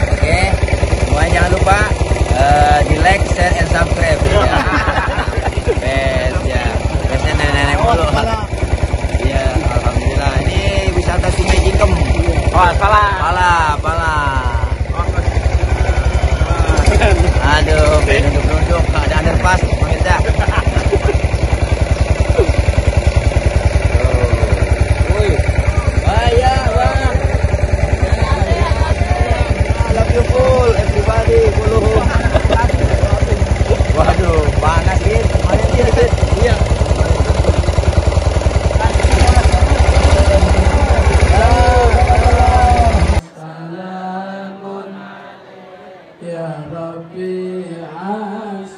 Oke, semuanya jangan lupa di like, share, and subscribe. Bes ya, besnya nenek-nenek mulu. Iya, alhamdulillah. Ini wisata Sungai Jingkem. Oh, pala. Aduh, penunduk-nunduk, ada underpass, pemirsa. Waduh, panas gitu. Iya. Salamun ya Rabbi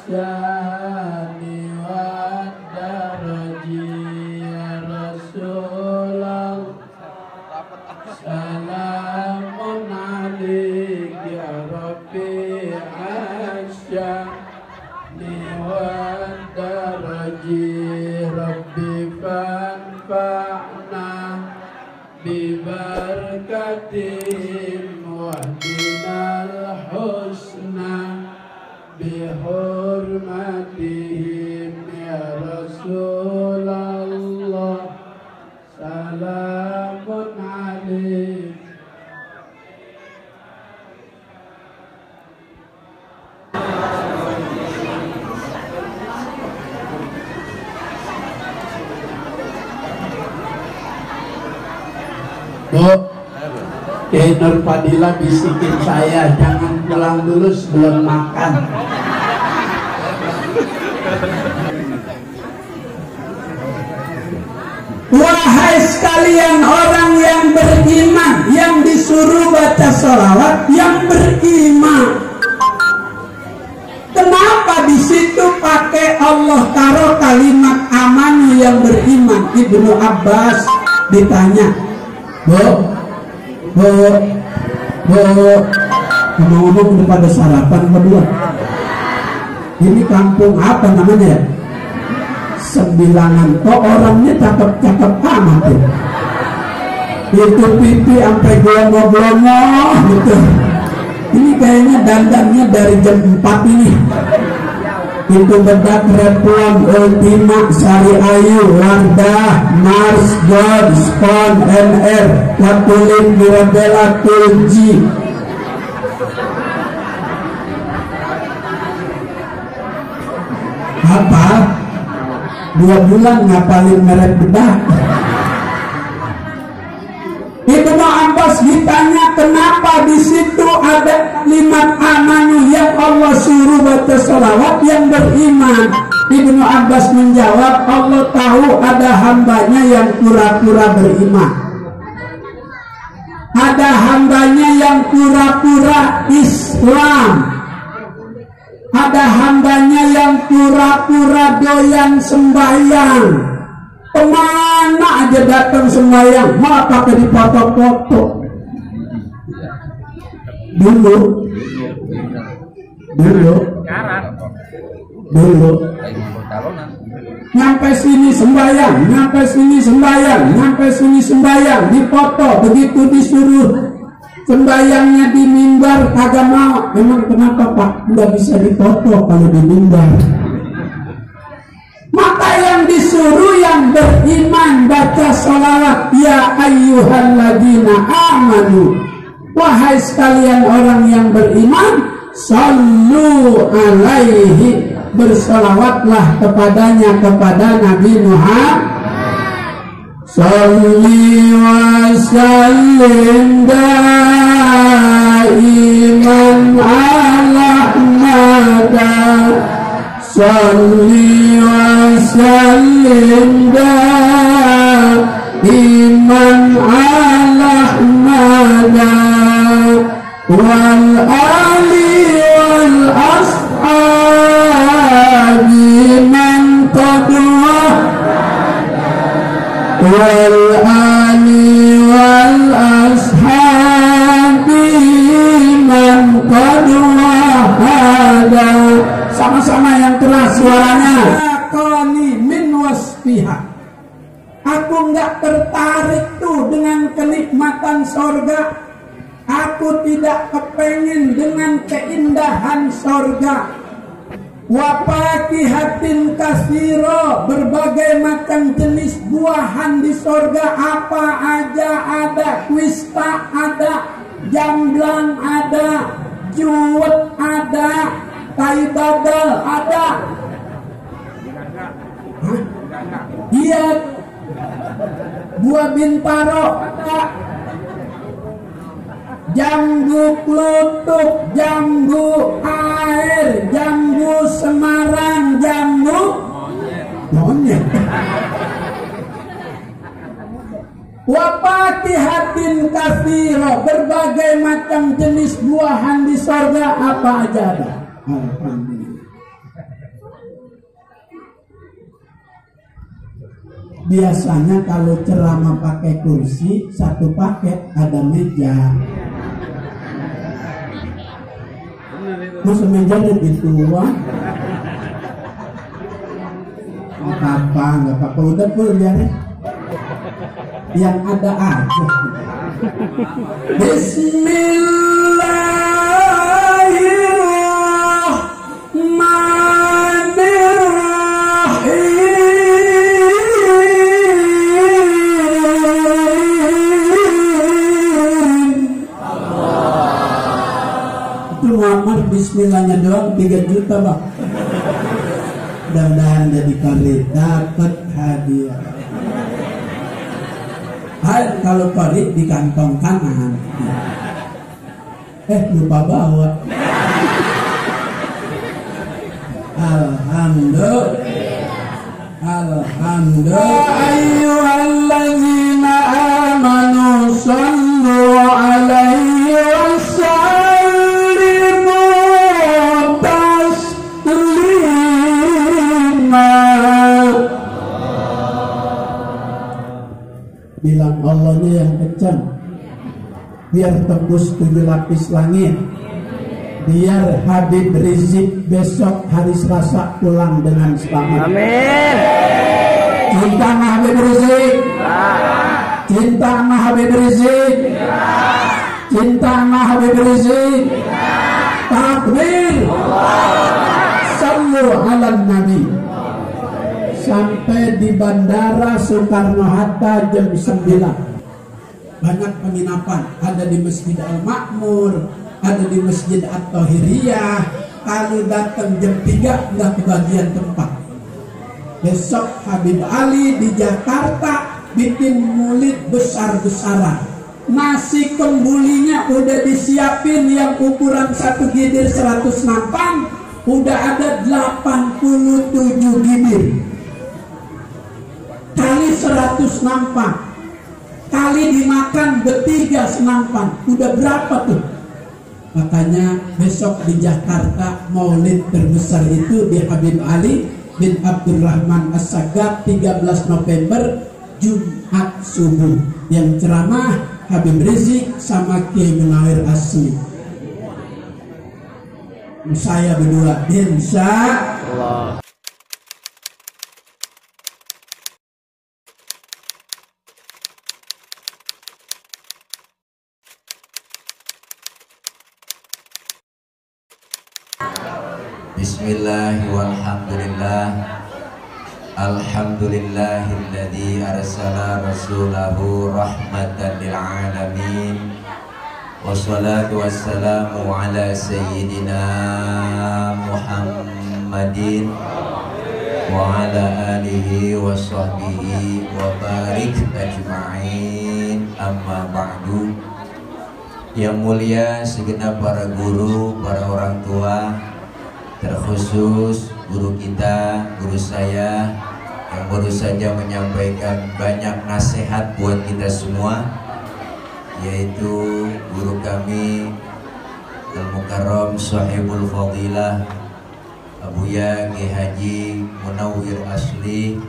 asani wa daraji ya Rasulullah. Salamun alaik ya Rabbi asani wa daraji Rabbi fanfa'na bibarakatim wahdinal husna bihurmatihim ya Rasulullah. Salamun alaik. Bu, Kiai Nur Fadila bisikin saya jangan pulang dulu sebelum makan. Wahai sekalian orang yang beriman, yang disuruh baca sholawat, yang beriman. Kenapa di situ pakai Allah taruh kalimat amanu yang beriman? Ibnu Abbas ditanya, ngomong-ngomong pada sarapan berdua. Ini kampung apa namanya? Sembilanan. Kok orangnya cakep-cakep amat ya? Itu pipi sampai glomo-glomo gitu. Ini kayaknya dandannya dari jam 4 ini. Itu bedak Revlon, Ultima, Sari Ayu, Wardah, Mars, God, Spon, NR, Katulin, Mirabella, Tulji. Apa? 2 bulan ngapalin merek bedak. Ibnu Abbas ditanya kenapa di situ ada kalimat amanu yang Allah suruh baca sholawat yang beriman. Ibnu Abbas menjawab, Allah tahu ada hambanya yang pura-pura beriman, ada hambanya yang pura-pura Islam, ada hambanya yang pura-pura doyan sembahyang. Kemana aja datang sembahyang malah pakai dipoto-foto. Dulu nyampe sini sembahyang, nyampe sini sembahyang, nyampe sini sembahyang, dipoto. Begitu disuruh sembahyangnya di mimbar kagak mau. Emang kenapa Pak? Nggak bisa dipoto kalau di mimbar. Maka yang disuruh yang beriman baca sholawat. Ya ayyuhalladzina amanu, wahai sekalian orang yang beriman, sallu alaihi, bersolawatlah kepadanya, kepada Nabi Muhammad. Salli wa sallim daiman ala Muhammad. Salli wa sallim daiman ala Muhammad wal ali wal ashabi man qadwa wal ali wal ashabi man qadwa hada. Sama-sama yang keras suaranya. Koni min wasfiha. Aku nggak tertarik tuh dengan kenikmatan sorga. Aku tidak kepengen dengan keindahan sorga. Wafakihatin kasiro, berbagai macam jenis buahan di sorga apa aja ada. Kuista ada, jamblang ada, juwet ada, kayu badal ada. Iya, buah bintaro ada, jambu klutuk, jambu air, jambu Semarang, jambu monyet. Wafakihatin katsiro, berbagai macam jenis buahan di surga apa aja ada. Alhamdulillah. Biasanya kalau ceramah pakai kursi, satu paket ada meja. Masa meja lebih tua? Nggak apa-apa, udah pun biarin. Yang ada aja. Muhammad bismillahnya doang 3 juta bang. Mudah-mudahan jadi kali dapat hadiah. Hai, kalau kali di kantong kanan. Lupa bawa. Alhamdulillah. Alhamdulillah. Ayyuhalladzina amanu sallu alaihi wasallam. Bilang Allahnya yang kencang, biar tembus 7 lapis langit, biar Habib Rizik besok hari Selasa pulang dengan selamat. Amin. Cinta sama Habib Rizik, cinta sama Habib Rizik, cinta sama Habib Rizik. Takbir, sallu ala nabi. Sampai di Bandara Soekarno-Hatta jam 9. Banyak penginapan, ada di Masjid Al-Makmur, ada di Masjid At-Tahiriyah. Kalau datang jam 3 nggak kebagian tempat. Besok Habib Ali di Jakarta bikin maulid besar-besaran. Nasi kembulinya udah disiapin yang ukuran 1 gidir 100 nampan, udah ada 87 gidir. Kali 100 nampan, kali dimakan bertiga senampan, udah berapa tuh? Makanya besok di Jakarta maulid terbesar itu di Habib Ali bin Abdurrahman As-Sagaf 13 November Jumat subuh. Yang ceramah Habib Rizik sama Kiai Munawir Asmi. Saya berdua, insya Allah. Bismillah walhamdulillah. Alhamdulillahilladzi arsala rasulahu rahmatan lil alamin. Wassalatu wassalamu ala sayyidina Muhammadin wa ala alihi wa sahbihi wa barik ajma'in. Amma ba'du. Yang mulia segenap para guru, para orang tua, terkhusus guru kita, guru saya yang baru saja menyampaikan banyak nasihat buat kita semua, yaitu guru kami Al-Mukarram Sahibul Fadilah Abuya Ki Haji Munawir Asli.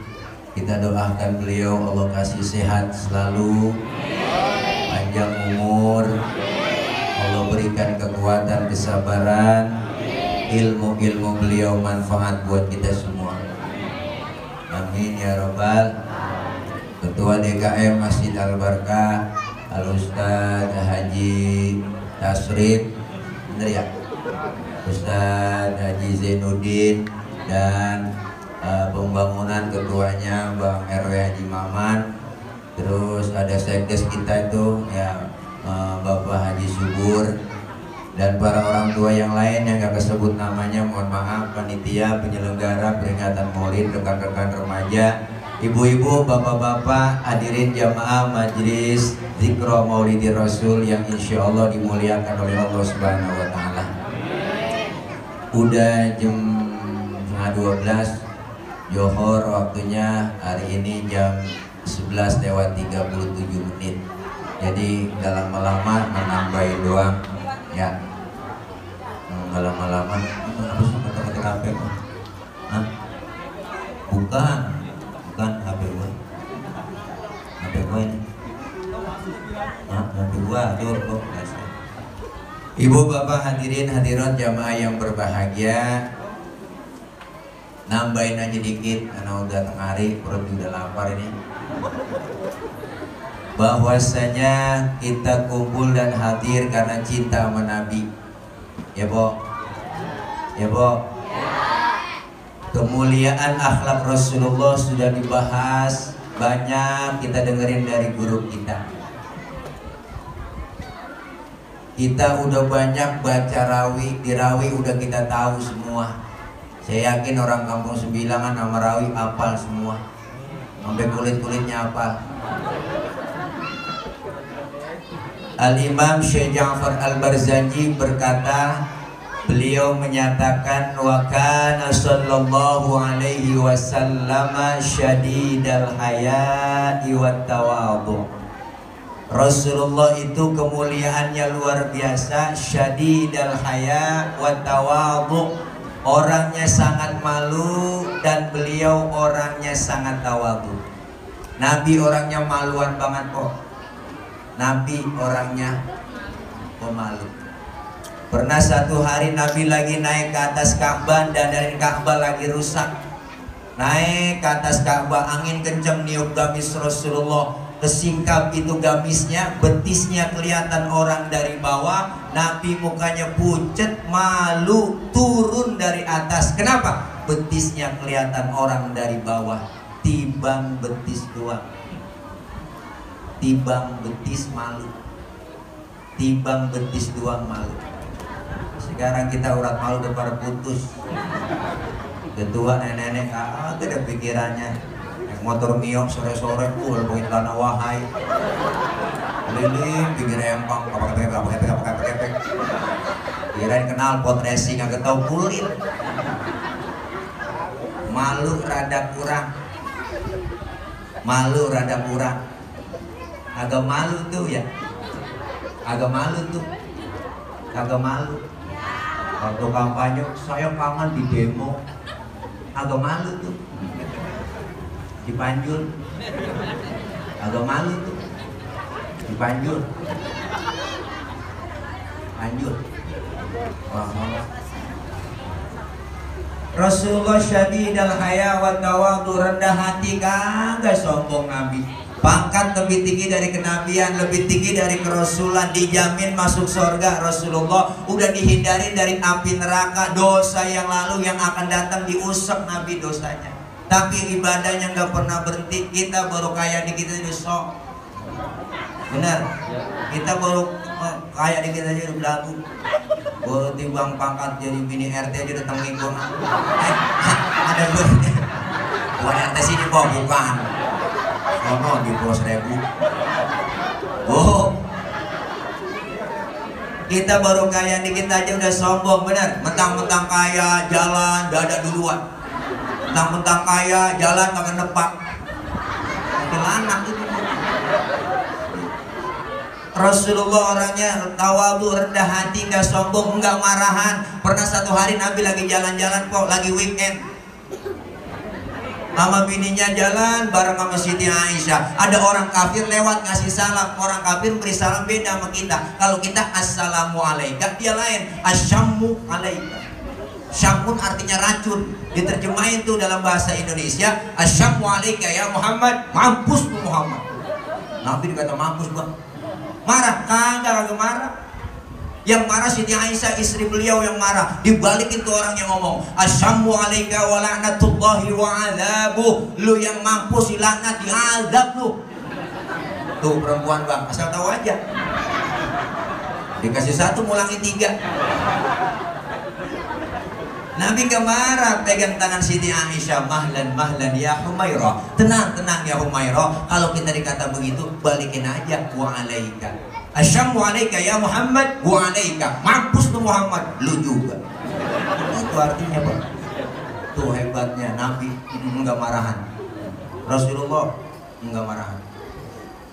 Kita doakan beliau Allah kasih sehat selalu, panjang umur, Allah berikan kekuatan, kesabaran, ilmu-ilmu beliau manfaat buat kita semua. Amin ya Rabbal. Ketua DKM Masjid Al-Barkah Al-Ustaz Haji Tasrif, bener ya, Ustadz Haji Zainuddin, dan pembangunan ketuanya Bang RW Haji Maman, terus ada sekdes kita itu ya Bapak Haji Subur, dan para orang tua yang lain yang gak kesebut namanya, mohon maaf. Panitia, penyelenggara peringatan Maulid, rekan-rekan remaja, ibu-ibu, bapak-bapak, hadirin jamaah majelis Zikro Maulidi Rasul yang insya Allah dimuliakan oleh Allah Subhanahu Wa Taala. Udah jam 11:30 Johor waktunya, hari ini jam 11:37. Jadi gak lama-lama menambahin doang ya. Gak lama-lama. Apa sih kata-kata HP kok? Hah? Bukan HP gue. HP gue ini. HP gue tuh. Ibu bapak hadirin hadirat jamaah yang berbahagia, nambahin aja dikit karena udah tengah hari, perut udah lapar ini. Bahwasanya kita kumpul dan hadir karena cinta sama Nabi. Ya, Bo? Ya, Bo? Kemuliaan akhlak Rasulullah sudah dibahas banyak, kita dengerin dari guru kita. Kita udah banyak baca rawi, di rawi udah kita tahu semua. Saya yakin orang kampung Sembilangan nama rawi hafal semua, sampai kulit-kulitnya hafal. Al-Imam Syekh Ja'far Al-Barzanji berkata, beliau menyatakan wa kana sallallahu alaihi wasallam syadidal haya'i wat tawadhu. Rasulullah itu kemuliaannya luar biasa, syadidal haya wat tawadhu, orangnya sangat malu dan beliau orangnya sangat tawadhu. Nabi orangnya maluan banget kok. Nabi orangnya pemalu. Pernah satu hari Nabi lagi naik ke atas Ka'bah dan dari Ka'bah lagi rusak. Naik ke atas Ka'bah, angin kencang niup gamis Rasulullah. Kesingkap itu gamisnya, betisnya kelihatan orang dari bawah. Nabi mukanya pucet, malu, turun dari atas. Kenapa? Betisnya kelihatan orang dari bawah. Tibang betis doang. Tibang betis malu. Tibang betis doang malu. Sekarang kita urat malu udah pada putus. Ketua nenek-nenek agak ada pikirannya. Naik motor Mio sore-sore full bawain tanah wahai. Keliling pinggir empang, pakai. Kirain kenal pot racing agak tahu kulit. Malu rada kurang. Malu rada kurang. Agak malu tuh ya. Agak malu tuh. Agak malu. Waktu kampanye saya kangen di demo. Agak malu tuh. Dipanjul. Agak malu tuh. Dipanjul. Panjul. Wah. Rasulullah syadidal haya wa tawadhu, rendah hati, kagak sombong Nabi. Pangkat lebih tinggi dari kenabian, lebih tinggi dari kerasulan, dijamin masuk surga. Rasulullah udah dihindari dari api neraka. Dosa yang lalu yang akan datang diusap Nabi dosanya, tapi ibadahnya nggak pernah berhenti. Kita baru kaya di kita jadi sok. Benar? Kita baru kaya di kita jadi belagu. Baru timbang pangkat jadi mini RT aja datang minggu. Ada gue. Bukan RT sini kok, bukan. Ono di Pulau Seribu. Oh, kita baru kaya dikit aja udah sombong, bener. Mentang-mentang kaya jalan dada duluan. Mentang-mentang kaya jalan makan nepak. Anak itu. Rasulullah orangnya tawadhu, rendah hati, nggak sombong, nggak marahan. Pernah satu hari Nabi lagi jalan-jalan kok, lagi weekend. Mama bininya jalan bareng sama Siti Aisyah. Ada orang kafir lewat ngasih salam. Orang kafir beri salam beda sama kita. Kalau kita assalamualaikum, dia lain asyammu alaika. Syamun artinya racun. Diterjemahin tuh dalam bahasa Indonesia asyammu alaika ya Muhammad. Mampus tuh Muhammad. Nabi dikata mampus bang. Marah? Kagak marah. Yang marah Siti Aisyah, istri beliau yang marah. Dibalikin tuh orang yang ngomong, Asyammu alaika wa la'natullahi wa adzabuh. Lu yang mampus dilaknat, diazab lu. Tuh perempuan bang, asal tahu aja. Dikasih satu, mulangin 3. Nabi gak marah, pegang tangan Siti Aisyah, mahlan mahlan ya Humairah. Tenang tenang ya Humairah. Kalau kita dikata begitu, balikin aja, wa alaika. Asyammu alaika ya Muhammad wa alaika. Mampus tuh Muhammad, lu juga. Itu artinya Pak. Tuh hebatnya Nabi, enggak marahan. Rasulullah enggak marahan.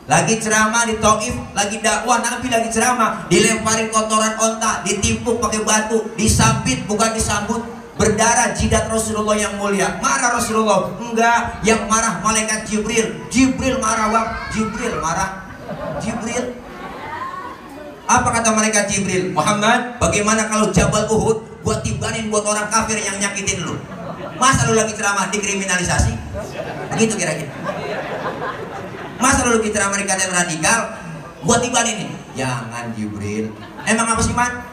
Lagi ceramah di Taif, lagi dakwah, Nabi lagi ceramah, dilemparin kotoran onta, ditimpuk pakai batu, disabit bukan disambut, berdarah jidat Rasulullah yang mulia. Marah Rasulullah? Enggak, yang marah malaikat Jibril. Jibril marah bang, Jibril marah. Jibril. Apa kata malaikat Jibril? Muhammad, bagaimana kalau Jabal Uhud buat tibanin buat orang kafir yang nyakitin lu? Masa lu lagi ceramah dikriminalisasi? Begitu kira-kira. Masa lu lagi ceramah dikatain radikal buat tibanin nih? Jangan Jibril. Emang apa sih man?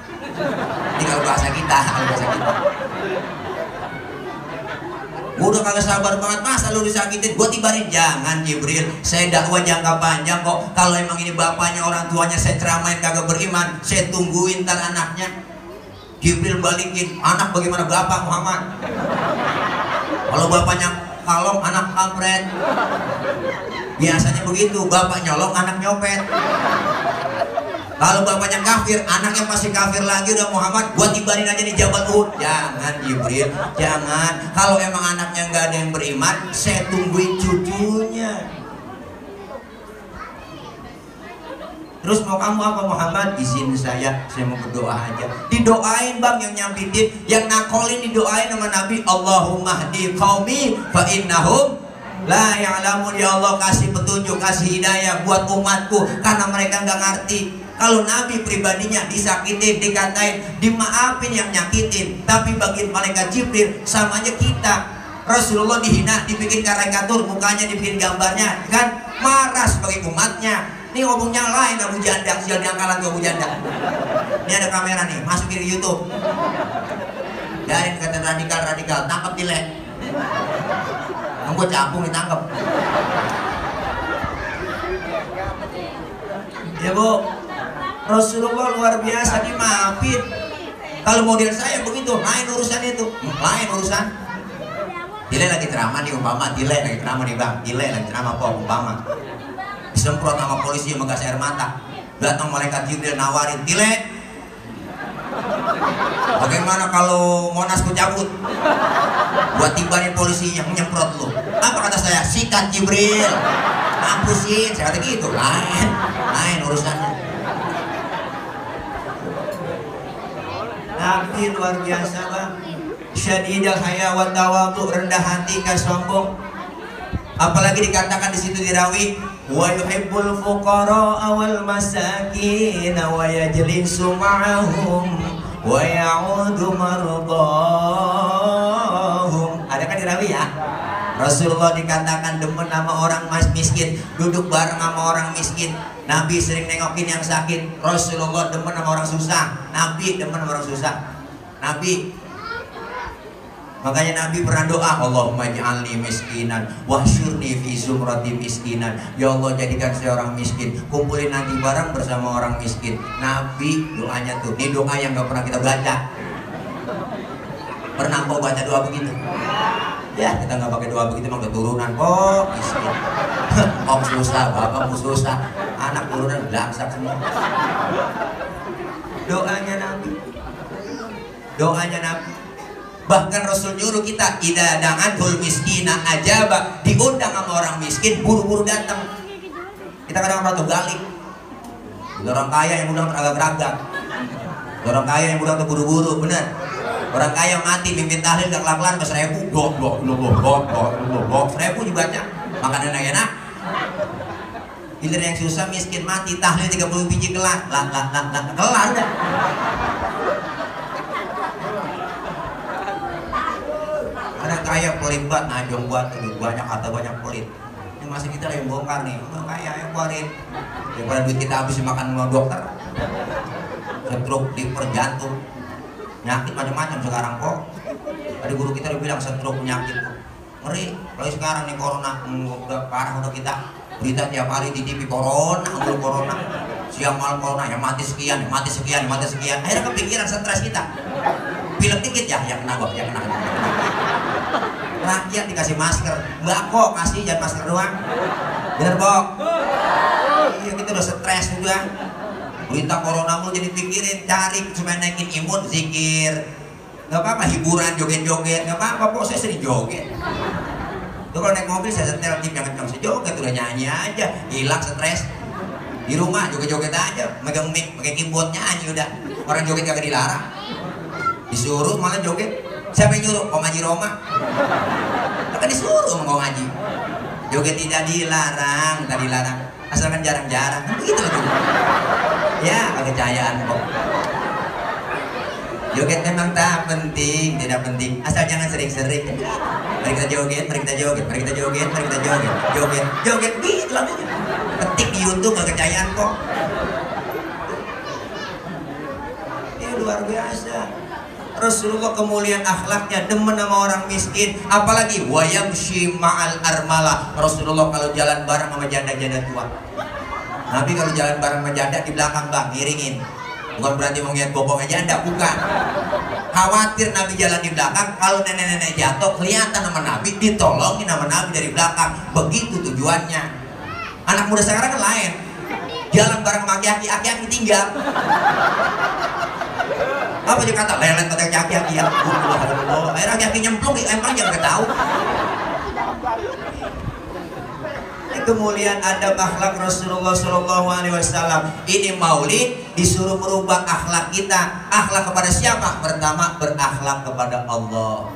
Ini kalau bahasa kita, udah kagak sabar banget, masa lu disakitin, gua tibarin. Jangan Jibril, saya dakwah jangka panjang kok. Kalau emang ini bapaknya, orang tuanya saya ceramain kagak beriman, saya tungguin ntar anaknya. Jibril balikin, anak bagaimana bapak Muhammad? Kalau bapaknya kalong, anak kampret. Biasanya begitu, bapak nyolong, anak nyopet. Kalau bapaknya kafir, anaknya pasti kafir lagi. Udah Muhammad, buat tibarin aja di Jabal Uhud. Jangan Jibril, jangan. Kalau emang anaknya nggak ada yang beriman, saya tungguin cucunya. Terus mau kamu apa Muhammad? Izin saya mau berdoa aja. Didoain bang yang nyampitin, yang nakolin didoain sama Nabi. Allahumma hdi qaumi fa innahum la ya'lamun. Ya Allah, kasih petunjuk, kasih hidayah buat umatku karena mereka nggak ngerti. Kalau Nabi pribadinya disakitin, dikatain, dimaafin yang nyakitin. Tapi bagi malaikat Jibril samanya kita. Rasulullah dihina, dibikin karikatur, mukanya dibikin gambarnya, kan marah sebagai umatnya. Ini ngomongnya lain Abu Janda, sial diangkalan ke Abu Janda. Ini ada kamera nih, masukin ke YouTube. Dari kata radikal, tangkap dilek. Gue capung ditangkap. Ya Bu, Rasulullah luar biasa, dimaafin. Kalau model saya begitu, lain urusan itu, lain urusan. Dile lagi ceramah nih umpama, Dile lagi ceramah nih bang, Dile lagi ceramah apa umpama. Disemprot sama polisi yang megas air mata. Datang malaikat Jibril nawarin, Dile, bagaimana kalau Monas ku cabut? Buat tibanin polisi yang nyemprot lu. Apa kata saya? Sikat Jibril, hampusin. Saya kata gitu, lain urusannya. Nabi luar biasa bang, syadidal haya wa tawadhu, rendah hati kan sombong. Apalagi dikatakan di situ dirawi, wa yuhibbul fuqara wal masakin wa yajlisu ma'ahum wa ya'udu mardahum. Ada kan dirawi ya? Rasulullah dikatakan demen sama orang miskin, duduk bareng sama orang miskin. Nabi sering nengokin yang sakit. Rasulullah demen sama orang susah. Nabi demen sama orang susah. Nabi, makanya Nabi pernah doa, Allahumma ij'alni miskinan wahsyurni fi zumrati miskinan. Ya Allah, jadikan saya orang miskin, kumpulin nanti bareng bersama orang miskin. Nabi doanya tuh, ini doa yang gak pernah kita baca. Pernah kau baca doa begitu? Ya, kita nggak pakai doa begitu, emang keturunan kok miskin. Om susah, bapakmu susah, anak turunan belangsak semua. Doanya Nabi, doanya Nabi. Bahkan Rasul nyuruh kita, idza da'atul miskina ajaba, diundang sama orang miskin, buru-buru datang. Kita kadang-kadang tuh balik. Orang kaya yang undang teragak-ragak, orang kaya yang undang tuh buru-buru, bener. Orang kaya mati mimpin tahlil gak kelar-kelar ke 1000, blok 1000 dibaca, makan enak-enak. Giliran yang susah miskin mati tahlil 30 biji kelar, kelar dah. Orang kaya pelit banget, najong buat banyak kata banyak pelit. Ini masih kita yang bongkar nih, orang kaya yang keluarin. Daripada duit kita habis makan sama dokter. Setrum stroke, liver, jantung, penyakit macam-macam sekarang kok. Tadi guru kita udah bilang stroke penyakit tuh ngeri. Kalau sekarang nih corona udah parah udah kita berita tiap hari di TV corona, siang malam corona, yang mati sekian, mati sekian, mati sekian. Akhirnya kepikiran, stres kita. Pilek dikit ya, yang kena gua, yang kena. Rakyat dikasih masker, mbak kok kasih jangan masker doang. Bener Bok? Iya kita udah stres juga. Berita corona mulu jadi pikirin, cari supaya naikin imun, zikir. Gak apa-apa hiburan, joget-joget, gak apa-apa kok saya sering joget. Tuh kalau naik mobil saya setel tip yang kencang, saya joget udah nyanyi aja, hilang stres. Di rumah joget-joget aja, megang mic, pakai keyboard nyanyi udah. Orang joget kagak dilarang. Disuruh malah joget. Siapa yang nyuruh? Kong Haji Roma. Kan disuruh sama Kong Haji. Joget tidak dilarang, tak dilarang. Asalkan jarang-jarang. Begitu loh. Ya, kepercayaan kok. Joget memang tak penting, tidak penting. Asal jangan sering-sering. Mari kita joget, mari kita joget, mari kita joget, mari kita joget. Joget, joget, gitu lah. Ketik di YouTube kepercayaan kok. Ini luar biasa. Rasulullah kemuliaan akhlaknya, demen sama orang miskin, apalagi wayamshi ma'al armala. Rasulullah kalau jalan bareng sama janda-janda tua. Nabi kalau jalan bareng sama janda di belakang bang, ngiringin. Bukan berarti mau ngeliat bopongnya janda, bukan. Khawatir Nabi jalan di belakang, kalau nenek-nenek jatuh kelihatan sama Nabi, ditolongin sama Nabi dari belakang. Begitu tujuannya. Anak muda sekarang kan lain. Jalan bareng sama aki-aki tinggal. Apa dia kata lelet kata aki-aki ya. Akhirnya aki-aki nyemplung emang jangan ketahu. Kemuliaan adab akhlak Rasulullah SAW. Ini maulid disuruh merubah akhlak kita. Akhlak kepada siapa? Pertama berakhlak kepada Allah.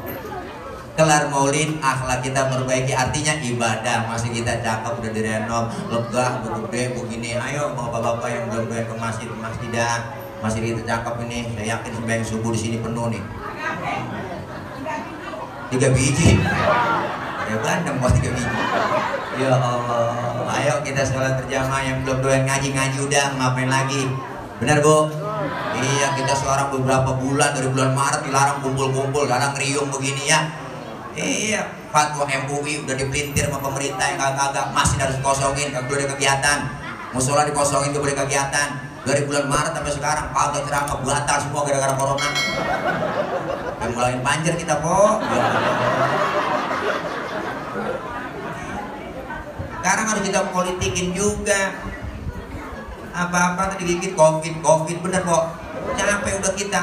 Kelar maulid akhlak kita perbaiki, artinya ibadah masih kita cakep udah direnov, lega, gede begini. Ayo bapak-bapak yang belum ke masjid dah. Masih kita cakep ini, saya yakin sembahyang subuh di sini penuh nih. 3 biji. Ya bandeng bos 3 biji. Ya Allah, ayo kita sholat berjamaah, yang belum doyan ngaji udah, ngapain lagi? Benar Bu? Iya, kita sekarang beberapa bulan, dari bulan Maret dilarang kumpul-kumpul, larang riung begini ya. Iya, fatwa MUI udah dipelintir sama pemerintah yang kagak masih harus kosongin, kagak boleh kegiatan. Musola dikosongin, gak boleh kegiatan. Dari bulan Maret sampai sekarang kagak ceramah, batal semua gara-gara corona. Yang mulai banjir kita kok. Sekarang harus kita politikin juga. Apa-apa tadi dikit COVID bener kok. Capek udah kita.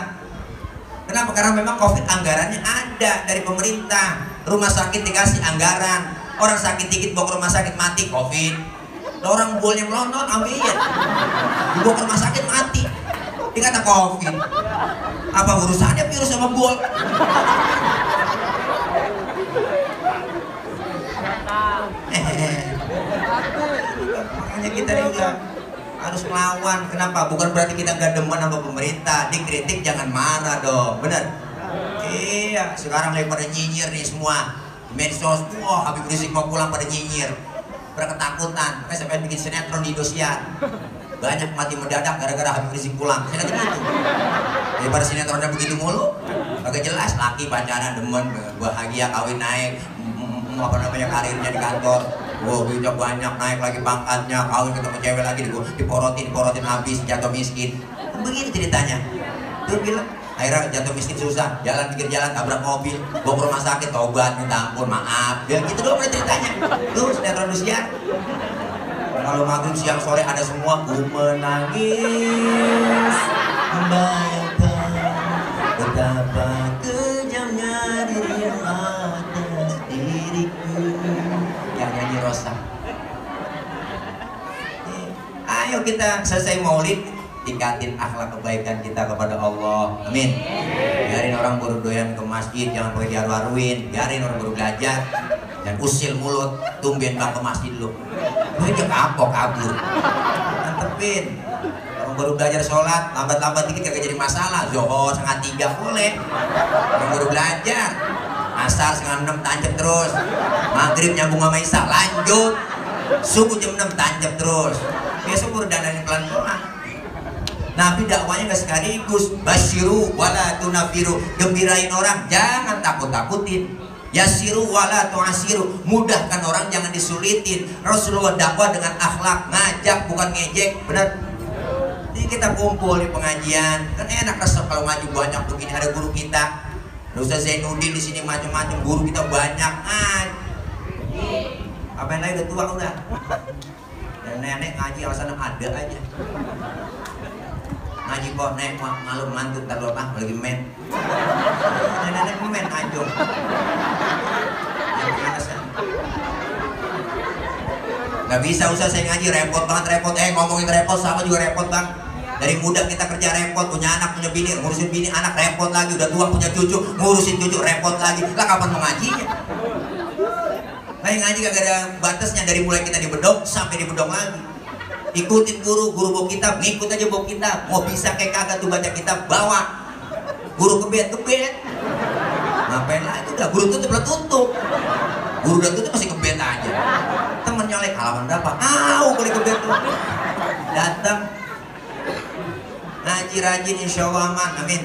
Kenapa? Karena memang COVID anggarannya ada dari pemerintah. Rumah sakit dikasih anggaran. Orang sakit dikit bawa ke rumah sakit mati COVID. Orang bolnya melontot, amin. Dibawa ke rumah sakit mati. Dikata COVID. Apa urusannya virus sama bol? Makanya kita juga harus melawan. Kenapa? Bukan berarti kita nggak demen sama pemerintah. Dikritik jangan marah dong, bener? Iya. Sekarang lagi pada nyinyir nih semua. Medsos, wah Habib Rizik mau pulang pada nyinyir. Berketakutan, makanya sampai bikin sinetron di Indosiar. Banyak mati mendadak gara-gara Habib Rizik pulang. Saya kata gitu. Daripada sinetronnya begitu mulu, agak jelas laki pacaran demen, bahagia kawin naik, apa namanya karirnya di kantor. Wow, duitnya banyak, naik lagi pangkatnya, kawin ketemu cewek lagi, diporotin habis, jatuh miskin. Begitu ceritanya. Dia bilang, akhirnya jatuh miskin susah, jalan pinggir jalan tabrak mobil, bawa ke rumah sakit, tobat, minta ampun, maaf. Biar gitu doang ceritanya. Tuh sinetron Indosiar. Kalau maghrib siang sore ada semua. Ku menangis membayangkan betapa kejamnya diri atas diriku. Yang nyanyi Rosa. Ayo kita selesai maulid, tingkatin akhlak kebaikan kita kepada Allah. Amin. Biarin orang baru doyan ke masjid, jangan pakai diharu-haruin. Biarin orang baru belajar, dan usil mulut, tumben bang ke masjid lu. Lu aja kapok kabur. Mantepin. Orang baru belajar sholat, lambat-lambat dikit kagak jadi masalah. Zuhur 2:30 boleh. Orang baru belajar, asar 5:30 tancap terus. Maghrib nyambung sama isya lanjut. Subuh jam 6 tancap terus. Besok baru dandanin pelan-pelan. Nabi dakwanya nggak sekaligus. Basyiru wala tunafiru, gembirain orang, jangan takut-takutin. Yasiru wala tu'asiru, mudahkan orang, jangan disulitin. Rasulullah dakwah dengan akhlak, ngajak bukan ngejek, benar. Jadi kita kumpul di pengajian, kan enak resep kalau ngaji banyak begini. Ada guru kita, Ustaz Zainuddin di sini macam-macam, guru kita banyak. Apa yang lain udah tua udah. Dan nenek ngaji alasan ada aja. Ngaji kok nek malu mantu taruh apa lagi men. Nenek men aja. Gak bisa usah saya ngaji, repot banget, repot. Ngomongin repot sama juga repot bang. Dari muda kita kerja repot, punya anak, punya bini, ngurusin bini, anak repot lagi. Udah tua punya cucu, ngurusin cucu repot lagi. Lah kapan mau ngajinya? Nah yang ngaji gak ada batasnya, dari mulai kita di bedok sampai di bedok lagi. Ikutin guru bawa kitab, ngikut aja bawa kitab. Mau bisa kayak kagak tuh baca kitab, bawa. Guru kebet. Ngapain lagi? Udah guru tutup. Guru udah tutup masih kebet aja. Temen nyolek halaman berapa? Boleh kebet tuh. Datang ngaji rajin, insya Allah aman, amin.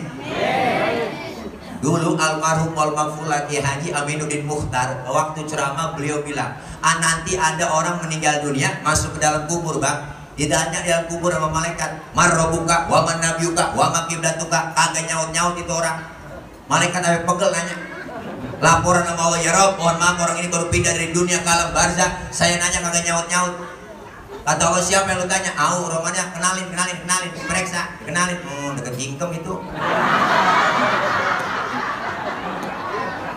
Dulu almarhum al-maghfur Kiai Haji Aminuddin Mukhtar, waktu ceramah beliau bilang, nanti ada orang meninggal dunia masuk ke dalam kubur bang, ditanya di dalam kubur sama malaikat, marrobuka, wa man nabiyuka, wa ma qiblatuka, kagak nyaut itu orang. Malaikat sampai pegel nanya, laporan sama Allah, ya Rob, mohon maaf orang ini baru pindah dari dunia ke alam barzah, saya nanya kagak nyaut. Kata Allah, siapa yang lu tanya? Romannya kenalin, diperiksa, kenalin. Deket jingkem itu.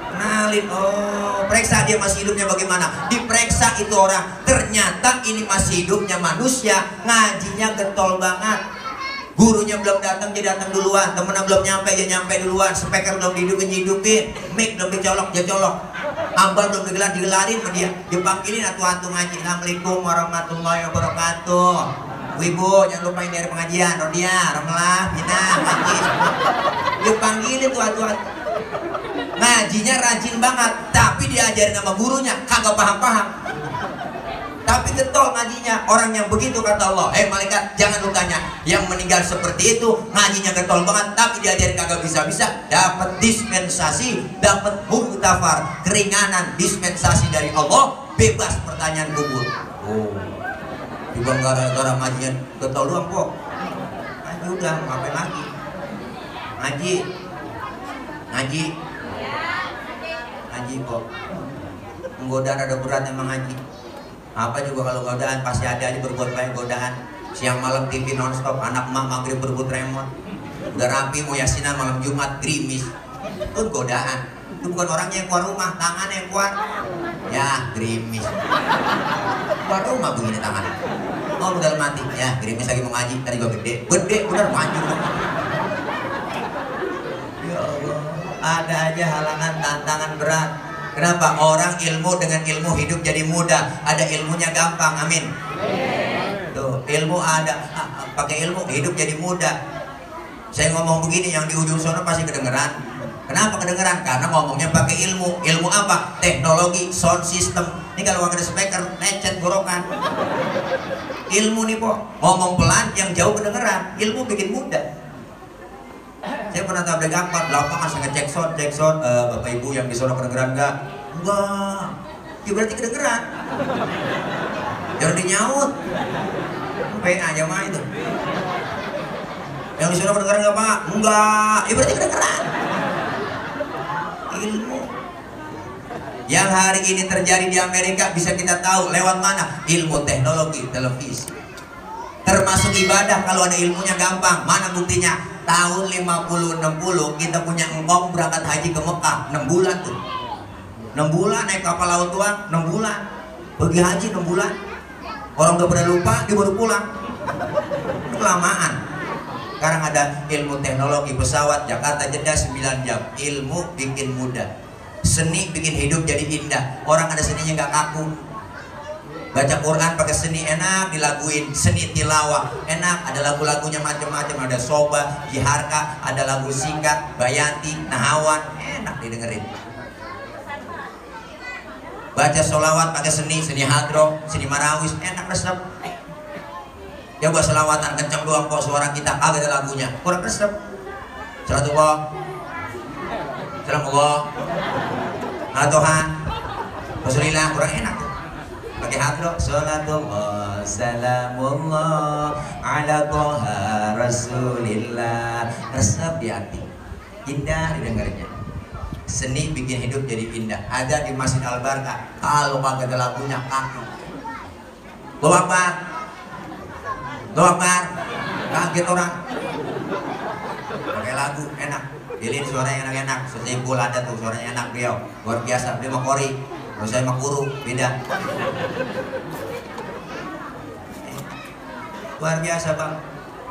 Kenalin, periksa dia masih hidupnya bagaimana. Diperiksa itu orang, ternyata ini masih hidupnya manusia, ngajinya getol banget. Gurunya belum datang, dia datang duluan. Temennya belum nyampe, dia nyampe duluan. Speaker belum dihidupin, mic belum dicolok, dia colok. Ambal belum digelarin sama dia. Dipanggilin atu-atu ngaji. Assalamualaikum warahmatullahi wabarakatuh. Ibu, jangan lupa ini dari pengajian. Rodia, Romlah, Mina, ngaji. Dipanggilin tuh atu-atu. Ngajinya rajin banget, tapi diajarin sama gurunya kagak paham-paham. Tapi getol ngajinya. Orang yang begitu kata Allah, malaikat jangan lu tanya. Yang meninggal seperti itu ngajinya getol banget, tapi diajarin kagak bisa-bisa, dapat dispensasi, dapat muktafar, keringanan dispensasi dari Allah, bebas pertanyaan kubur. Bukan gara-gara ngajinya getol doang kok. Ngaji udah, ngapain lagi? Ngaji kok. Godaan ada berat emang ngaji. Apa juga kalau godaan pasti ada berbuat baik godaan. Siang malam TV nonstop, anak emak maghrib berebut remote. Udah rapi mau yasinan malam Jumat gerimis. Itu godaan. Itu bukan orangnya yang keluar rumah, tangannya yang keluar. Ya gerimis. Keluar rumah begini tangan. Udah mati. Ya gerimis lagi mau ngaji. Tadi gua gede bener maju. Ya Allah. Ada aja halangan, tantangan berat. Kenapa? Orang ilmu dengan ilmu hidup jadi mudah. Ada ilmunya gampang, amin. Tuh, ilmu ada, pakai ilmu hidup jadi mudah. Saya ngomong begini, yang di ujung sana pasti kedengeran. Kenapa kedengeran? Karena ngomongnya pakai ilmu. Ilmu apa? Teknologi, sound system. Ini kalau ada speaker, necet gorokan. Ilmu nih po, ngomong pelan, yang jauh kedengeran. Ilmu bikin mudah. Saya pernah tablik angkot, lapangan saya ngecek sound, bapak ibu yang di sono kedengeran enggak? Ya berarti kedengeran. Jangan dinyaut. PA aja mah itu. Yang di sono kedengeran enggak pak? Enggak. Ya berarti kedengeran. Ilmu. Yang hari ini terjadi di Amerika bisa kita tahu lewat mana? Ilmu teknologi televisi. Termasuk ibadah, kalau ada ilmunya gampang. Mana buktinya? Tahun 50-60 kita punya engkong berangkat haji ke Mekah 6 bulan tuh. 6 bulan naik kapal laut doang, 6 bulan. Pergi haji 6 bulan. Orang udah pada lupa, dia baru pulang. Kelamaan. Sekarang ada ilmu teknologi, pesawat Jakarta Jeddah 9 jam. Ilmu bikin mudah. Seni bikin hidup jadi indah. Orang ada seninya nggak kaku. Baca Quran pakai seni enak dilaguin, seni tilawah enak, ada lagu-lagunya macam-macam, ada Soba, Jiharka, ada lagu singkat, Bayanti, Nahawan, enak didengerin. Baca sholawat pakai seni hadro, seni marawis, enak resep. Coba selawatan kencang doang kok suara kita kagak ada lagunya. Kurang resep. Salatullah. Salamullah. Atohan. Rasulillah kurang enak tuh. Pakai hati loh. Salatullah, salamullah ala toha Rasulillah. Resep di hati. Indah didengarnya. Seni bikin hidup jadi indah. Ada di Masjid Al-Barkah. Kalau kagak ada lagunya kaku. Allahu Akbar. Allahu Akbar. Kaget orang. Pakai lagu enak. Pilih suaranya enak-enak. Sesipul ada tuh suaranya enak beliau. Luar biasa. Dia mah kori. Kalau saya mah guru. Beda. Luar biasa bang.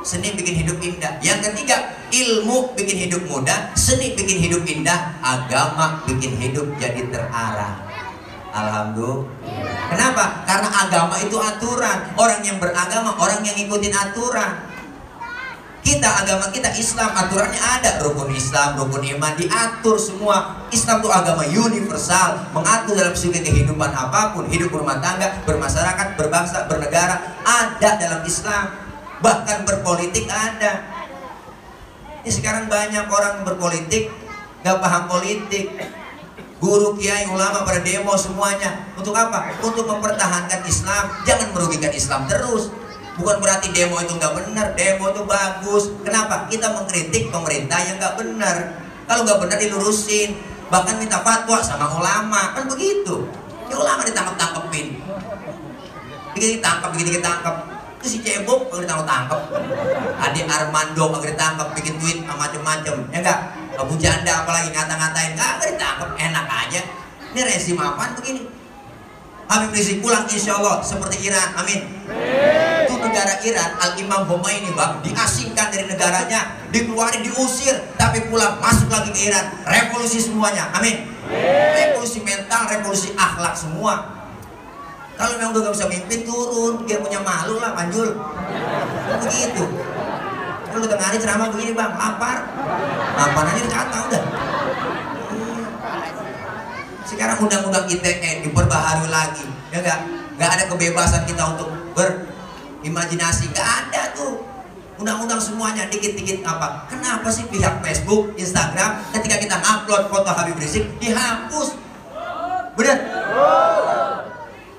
Seni bikin hidup indah. Yang ketiga, ilmu bikin hidup mudah. Seni bikin hidup indah. Agama bikin hidup jadi terarah. Alhamdulillah. Kenapa? Karena agama itu aturan. Orang yang beragama, orang yang ngikutin aturan. Kita, agama kita Islam, aturannya ada. Rukun Islam, rukun iman, diatur semua. Islam itu agama universal, mengatur dalam segi kehidupan apapun. Hidup rumah tangga, bermasyarakat, berbangsa, bernegara, ada dalam Islam. Bahkan berpolitik ada. Ini sekarang banyak orang berpolitik gak paham politik. Guru, kiai, ulama pada demo semuanya. Untuk apa? Untuk mempertahankan Islam. Jangan merugikan Islam terus. Bukan berarti demo itu nggak benar. Demo itu bagus. Kenapa? Kita mengkritik pemerintah yang nggak benar. Kalau nggak benar dilurusin. Bahkan minta fatwa sama ulama. Kan begitu. Ya ulama ditangkap-tangkepin. Begitu ditangkap. Itu si cebok kalau ditangkap. Adi Armando kalau ditangkap bikin tweet macam-macam. Ya enggak? Abu Janda apalagi ngata-ngatain. Kagak ditangkap. Enak aja. Ini rezim apaan begini? Habib Rizik pulang insya Allah seperti Iran. Amin. Itu negara Iran, Al-Imam Khomeini bang, diasingkan dari negaranya, dikeluarin, diusir, tapi pulang masuk lagi ke Iran, revolusi semuanya. Amin. Revolusi mental, revolusi akhlak semua. Kalau memang udah gak bisa mimpin, turun, biar punya malu lah, manjul. Begitu. Kalau tengah hari ceramah begini bang, lapar aja dikata udah. Sekarang undang-undang ITE diperbaharui lagi, ya nggak ada kebebasan kita untuk berimajinasi, nggak ada tuh. Undang-undang semuanya dikit-dikit apa? Kenapa sih pihak Facebook, Instagram ketika kita upload foto Habib Rizik dihapus? Bener?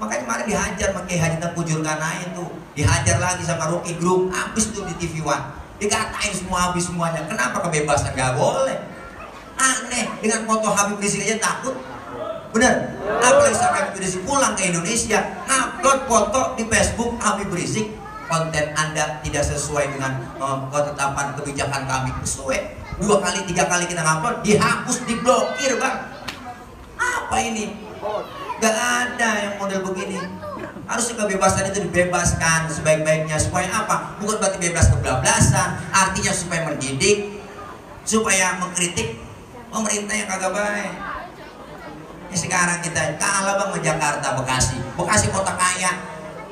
Makanya kemarin dihajar pakai Haji Tengku Julkarnain tuh, dihajar lagi sama Rocky Group, habis tuh di TV One, dikatain semua habis semuanya. Kenapa kebebasan nggak boleh? Aneh, dengan foto Habib Rizik aja takut. Bener? Apalagi sampai Habib Rizik pulang ke Indonesia, upload foto di Facebook Habib Rizik, konten Anda tidak sesuai dengan ketetapan kebijakan kami. Sesuai 2 kali 3 kali kita upload, dihapus, diblokir bang. Apa ini? Gak ada yang model begini. Harusnya kebebasan itu dibebaskan sebaik-baiknya. Supaya apa? Bukan berarti bebas kebablasan. Artinya supaya mendidik, supaya mengkritik pemerintah yang kagak baik. Sekarang kita kalah bang sama Jakarta, Bekasi. Bekasi kota kaya,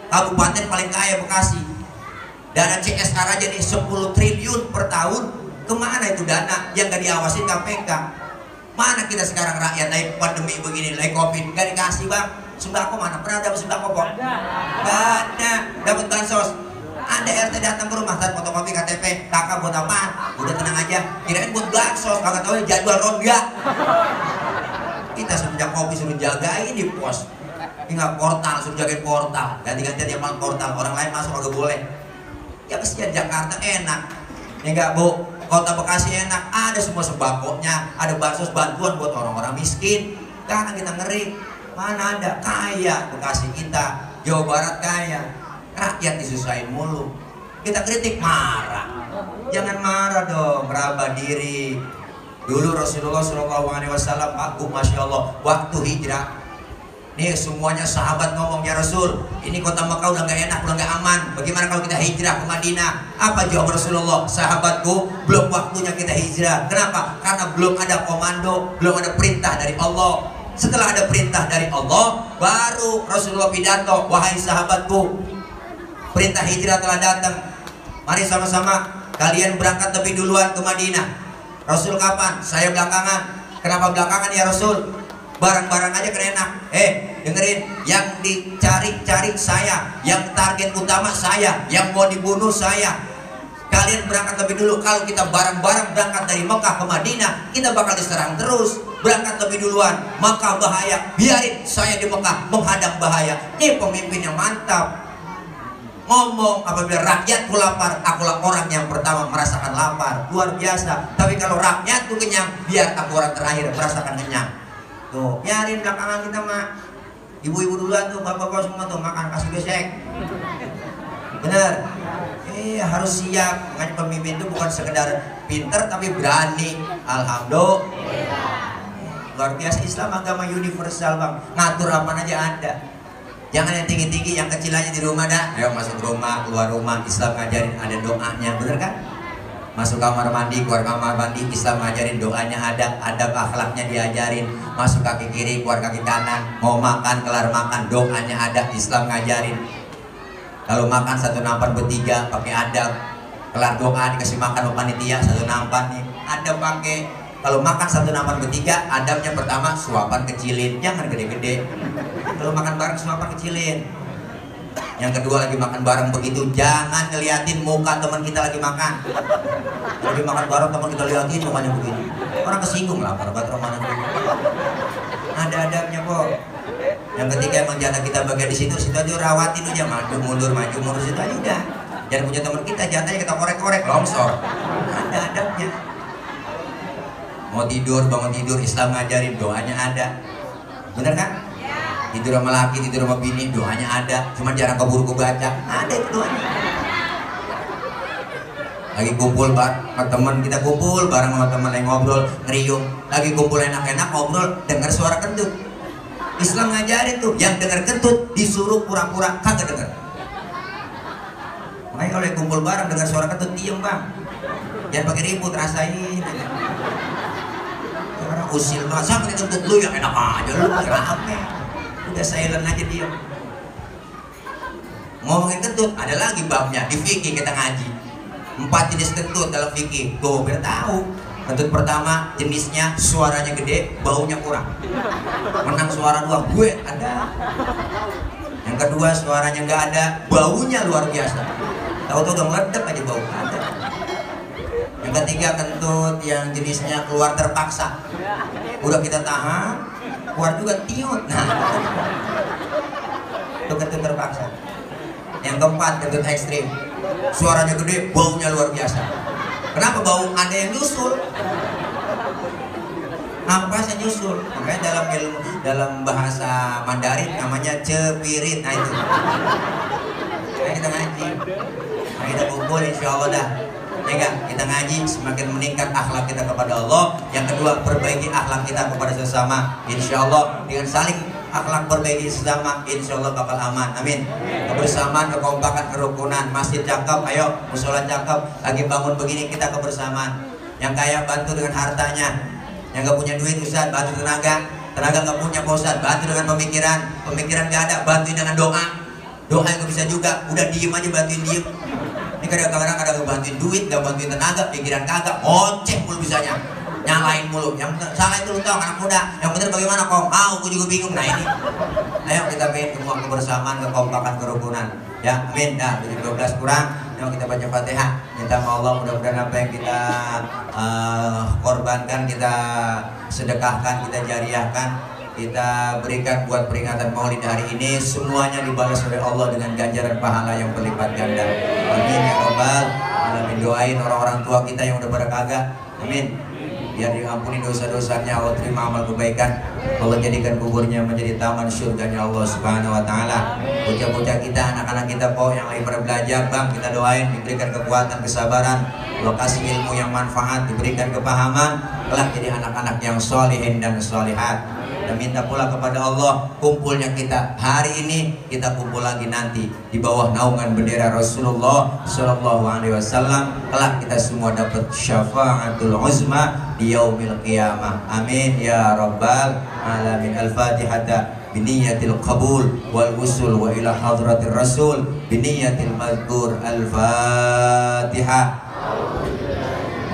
kabupaten paling kaya Bekasi. Dana CSR aja nih 10 triliun per tahun. Kemana itu dana yang gak diawasin KPK? Mana kita sekarang rakyat naik pandemi begini, naik COVID, gak dikasih bang. Sembako mana? Pernah dapat sembako kok? Gak ada. Dapat bansos. Ada RT datang ke rumah, saat fotokopi KTP, kakak buat apaan? Udah tenang aja. Kirain buat bansos, kagak tahu jadwal ronda. Kita semenjak kopi suruh jagain di pos, tinggal portal, suruh jagain portal, ganti-gantian dia malam portal, orang lain masuk agak boleh. Ya kesian Jakarta enak, ya enggak bu? Kota Bekasi enak, ada semua sembakonya, ada bansos bantuan buat orang-orang miskin. Karena kita ngeri, mana ada kaya Bekasi kita, Jawa Barat kaya, rakyat disusahin mulu. Kita kritik marah, jangan marah dong, meraba diri. Dulu Rasulullah SAW, aku Masya Allah, waktu hijrah, nih semuanya sahabat ngomong, ya Rasul, ini kota Mekah udah gak enak, udah gak aman. Bagaimana kalau kita hijrah ke Madinah? Apa jawab Rasulullah? Sahabatku, belum waktunya kita hijrah. Kenapa? Karena belum ada komando, belum ada perintah dari Allah. Setelah ada perintah dari Allah, baru Rasulullah pidato, wahai sahabatku, perintah hijrah telah datang. Mari sama-sama kalian berangkat lebih duluan ke Madinah. Rasul kapan? Saya belakangan. Kenapa belakangan ya Rasul? Barang-barang aja kena enak. dengerin, yang dicari-cari saya, yang target utama saya, yang mau dibunuh saya. Kalian berangkat lebih dulu. Kalau kita bareng-bareng berangkat dari Mekah ke Madinah, kita bakal diserang terus. Berangkat lebih duluan, maka bahaya. Biarin saya di Mekah menghadang bahaya. Ini pemimpin yang mantap. Ngomong, apabila rakyatku lapar, akulah orang yang pertama merasakan lapar. Luar biasa. Tapi kalau rakyatku kenyang, biar aku orang terakhir merasakan kenyang. Tuh, biarin belakangan kita mah. Ibu-ibu duluan tuh, bapak-bapak semua tuh makan kasih besek. Bener. Harus siap. Makanya pemimpin itu bukan sekedar pinter tapi berani. Alhamdulillah. Luar biasa. Islam agama universal, bang. Ngatur apa aja ada. Jangan yang tinggi-tinggi, yang kecil aja di rumah dah. Ayo masuk rumah, keluar rumah, Islam ngajarin ada doanya, bener kan? Masuk kamar mandi, keluar kamar mandi, Islam ngajarin doanya ada, adab akhlaknya diajarin. Masuk kaki kiri, keluar kaki kanan, mau makan, kelar makan, doanya ada, Islam ngajarin. Kalau makan satu nampan bertiga, pakai adab. Kelar doa dikasih makan panitia satu nampan nih, adab pakai. Kalau makan satu nampan bertiga, adabnya pertama suapan kecilin, jangan gede-gede. Kalau makan bareng suapan kecilin. Yang kedua lagi makan bareng begitu, jangan ngeliatin muka teman kita lagi makan. Lagi makan bareng teman kita liatin mukanya begini. Orang kesinggung lah, para mana dulu. Ada adabnya kok. Yang ketiga emang jatah kita bagian di situ aja rawatin aja, maju mundur situ aja udah. Jangan punya teman kita jatahnya kita korek-korek longsor. Ada adabnya. Mau tidur, bangun tidur, Islam ngajarin doanya ada. Bener kan? Tidur sama laki, tidur sama bini, doanya ada. Cuma jarang keburu kebaca. Ada itu doanya. Lagi kumpul sama teman, kita kumpul bareng sama teman yang ngobrol, ngeriung. Lagi kumpul enak-enak ngobrol, dengar suara kentut. Islam ngajarin tuh, yang dengar kentut disuruh pura-pura kagak dengar. Makanya kalau kumpul bareng dengar suara kentut, diem bang. Jangan pakai ribut, rasain. Orang usil banget, sama kentut lu yang enak aja, lu rame. Udah silent aja diem. Ngomongin kentut, ada lagi babnya, di fikih kita ngaji. 4 jenis kentut dalam fikih, tuh biar tahu. Kentut pertama jenisnya suaranya gede, baunya kurang. Menang suara 2, gue ada. Yang kedua suaranya nggak ada, baunya luar biasa. Tahu-tahu udah meledak aja bau, ada. Yang ketiga kentut yang jenisnya keluar terpaksa. Udah kita tahan, keluar juga tiut. Nah, itu kentut terpaksa. Yang keempat kentut ekstrim, suaranya gede, baunya luar biasa. Kenapa bau? Ada yang nyusul. Napasnya nyusul. Makanya dalam bahasa Mandarin namanya cepirit. Nah itu. Nah, kita ngaji. Nah, kita kumpul insya Allah dah. Ya kan? Kita ngaji semakin meningkat akhlak kita kepada Allah. Yang kedua perbaiki akhlak kita kepada sesama. Insya Allah dengan saling akhlak perbaiki sesama, insya Allah bakal aman. Amin. Kebersamaan, kekompakan, kerukunan. Masjid cakep, ayo. Musola cakep. Lagi bangun begini kita kebersamaan. Yang kaya bantu dengan hartanya. Yang gak punya duit Ustaz bantu tenaga. Tenaga gak punya Ustaz bantu dengan pemikiran. Pemikiran gak ada bantuin dengan doa. Doa yang gak bisa juga. Udah diem aja bantuin diem. Ini kadang-kadang ada bantuin duit, gak bantuin tenaga, pikiran kagak, ngoceh mulu bisanya. Nyalain mulu, yang salah itu lu tau anak muda, yang bener bagaimana kok? Gue juga bingung. Nah ini, ayo kita pengen semua kebersamaan, kekompakan, kerukunan. Ya, amin. Dah, 12 kurang. Ayo kita baca Fatihah. Minta sama Allah mudah-mudahan apa yang kita korbankan, kita sedekahkan, kita jariahkan, kita berikan buat peringatan Maulid hari ini, semuanya dibalas oleh Allah dengan ganjaran pahala yang berlipat ganda. Amin ya Rabbal alamin. Doain orang-orang tua kita yang udah pada kagak. Amin. Biar diampuni dosa-dosanya, Allah terima amal kebaikan, Allah jadikan kuburnya menjadi taman surganya Allah Subhanahu wa taala. Bocah-bocah kita, anak-anak kita kok yang lagi pada belajar, Bang, kita doain diberikan kekuatan, kesabaran, lokasi ilmu yang manfaat, diberikan kepahaman, kelak jadi anak-anak yang sholihin dan sholihat. Dan minta pula kepada Allah kumpulnya kita hari ini, kita kumpul lagi nanti di bawah naungan bendera Rasulullah Shallallahu Alaihi Wasallam. Kelak kita semua dapat syafaatul uzma di yaumil qiyamah. Amin ya Rabbal alamin. Al-Fatihah biniyatil qabul wal wusul wa ila hadratir rasul biniyatil mazkur. Al-Fatihah.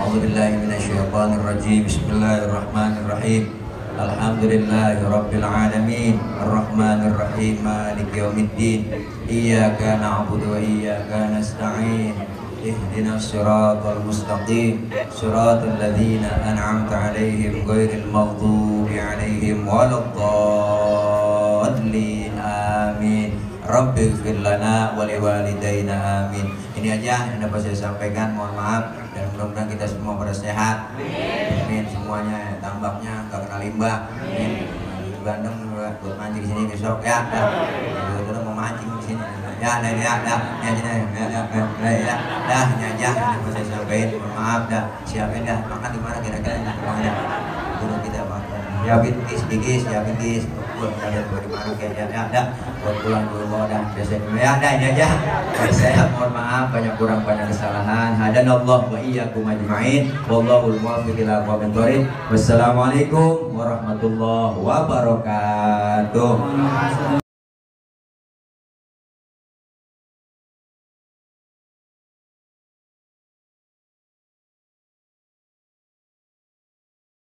A'udzubillahi minasyaitonir rajim. Bismillahirrahmanirrahim. Alhamdulillahi rabbil alamin, arrahmanir rahim, maliki yaumiddin, iyyaka na'budu wa iyyaka nasta'in, ihdinas siratal mustaqim, siratal ladzina an'amta 'alaihim ghairil maghdubi 'alaihim waladdallin. Amin. Rabbi ighfir lana wa liwalidayna. Amin. Ini aja yang dapat saya sampaikan, mohon maaf, dan mudah-mudahan kita semua pada sehat. Amin. Semuanya tambaknya nggak kena limbah. Amin. Di Bandung buat mancing di sini besok ya. Kita mau mancing di sini. Ya, ini aja dapat saya sampaikan. Mohon maaf dah. Siapin dah makan di mana kira-kira ya. Guru kita makan. Siapin kis, siapin kis. Kalian bagaimana kayaknya ada buat pulang dulu dan biasanya ya ada ini aja. Saya mohon maaf banyak kurang banyak kesalahan. Hadanallah wa iyyakum ajma'in. Wallahul muwaffiq ila aqwamit thoriq. Wassalamualaikum warahmatullahi wabarakatuh.